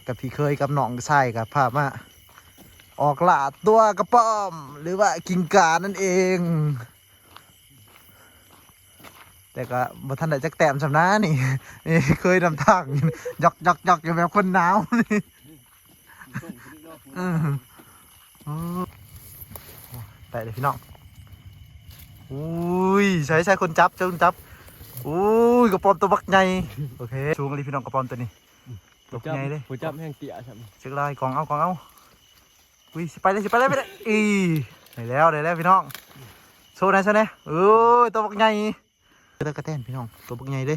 ກັບພີ່ເຂີຍກັບນ້ອງຊາຍກໍພາມາອອກລ່າຕົວກະປອມ ຫຼືວ່າກິງການັ້ນເອງ. ແຕ່ກໍບໍ່ທັນໄດ້ຈັກແຕ້ມສ່ຳນານີ້ ນີ້ເຄີຍນຳທາງ ຢອກໆໆ ຢູ່ແບບຄົນໜາວນີ້. ເອີ ໂອ້ ໄດ້ເລີຍພີ່ນ້ອງ. ອຸ້ຍ ໃສ່ໆ ຄົນຈັບ ຄົນຈັບ. ອຸ້ຍ ກະປອມໂຕບັກໃຫຍ່. ໂອເຄ ສູງອີ່ຫຼີພີ່ນ້ອງ ກະປອມໂຕນີ້ ໂຕບັກໃຫຍ່ເດ້. ຜູ້ຈັບແຮງເຕ້ຍຊ້ຳ ເຊັກລາຍ ກອງເອົາ ກອງເອົາ. ອຸ້ຍ ຊິໄປເລີຍ ຊິໄປເລີຍ ໄປເລີຍ. ອີ ໄດ້ແລ້ວ ໄດ້ແລ້ວພີ່ນ້ອງ. ໂຊແດ່ ໂຊແດ່. ເອີຍ ໂຕບັກໃຫຍ່. ຕະກະແຕນພີ່ນ້ອງ ໂຕບັກໃຫຍ່ເດ້.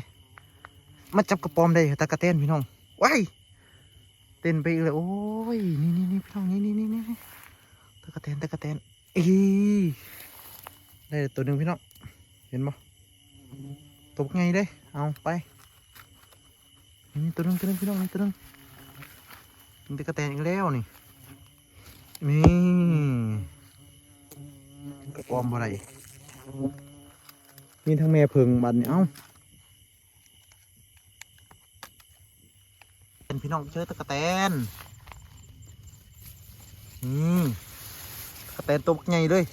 ມາຈັບກະປອມໄດ້ຕະກະແຕນພີ່ນ້ອງ. ວ້າຍ ເຕັ້ນໄປອີກແລ້ວ. ໂອ້ຍ ນີ້ໆໆ ພີ່ນ້ອງ ນີ້ໆໆ ຕະກະແຕນ ຕະກະແຕນ. ອີ ໄດ້ໂຕໜຶ່ງພີ່ນ້ອງ ເຫັນບໍ່? ໂຕບັກໃຫຍ່ເດ້. ເອົາໄປ. ນີ້ໂຕໜຶ່ງ ໂຕໜຶ່ງພີ່ນ້ອງ ນີ້ໂຕໜຶ່ງ. ມີແຕ່ກະແຕນອີກແລ້ວນີ້. ນີ້ ກະປອມບໍ່ໄດ້ ມີທັງແມ່ເຜິ້ງບັດນີ້. ເອົ້າ ເຫັນພີ່ນ້ອງ ເຈີຕະກະແຕນ. ນີ້ ຕະກະແຕນໂຕບັກໃຫຍ່ເລີຍ.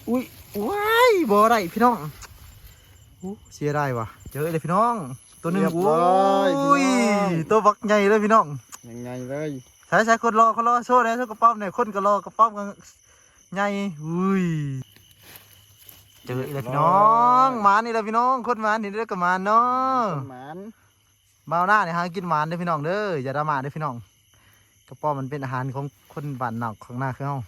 ອຸ້ຍ ວ້າຍ ບໍ່ໄດ້ພີ່ນ້ອງ. ໂອ້ ເສຍດາຍວ່າ ເຈີເລີຍພີ່ນ້ອງ ໂຕໜຶ່ງ. ຮຽບຮ້ອຍ ໂອ້ຍ ພີ່ນ້ອງ ໂຕບັກໃຫຍ່ເລີຍພີ່ນ້ອງ ໃຫຍ່ໆ ເລີຍ. ໃສ່ໆ ຄົນຫຼໍ່ ຄົນຫຼໍ່ ໂຊແດ່ ໂຊກະປອມແດ່. ຄົນກໍຫຼໍ່ ກະປອມກໍໃຫຍ່. ອຸ້ຍ ເຈີອີກແລ້ວພີ່ນ້ອງ. ໝານອີກແລ້ວພີ່ນ້ອງ ຄົນໝານ ເຫັນແລ້ວກໍໝານເນາະ ໝານ. ບ່າວນານີ້ຫາກິນໝານເດີພີ່ນ້ອງເດີ ຢ່າດຣາມາເດີພີ່ນ້ອງ. ກະປອມມັນເປັນອາຫານຂອງຄົນບ້ານນອກຂອງນາຄືເຮົາ.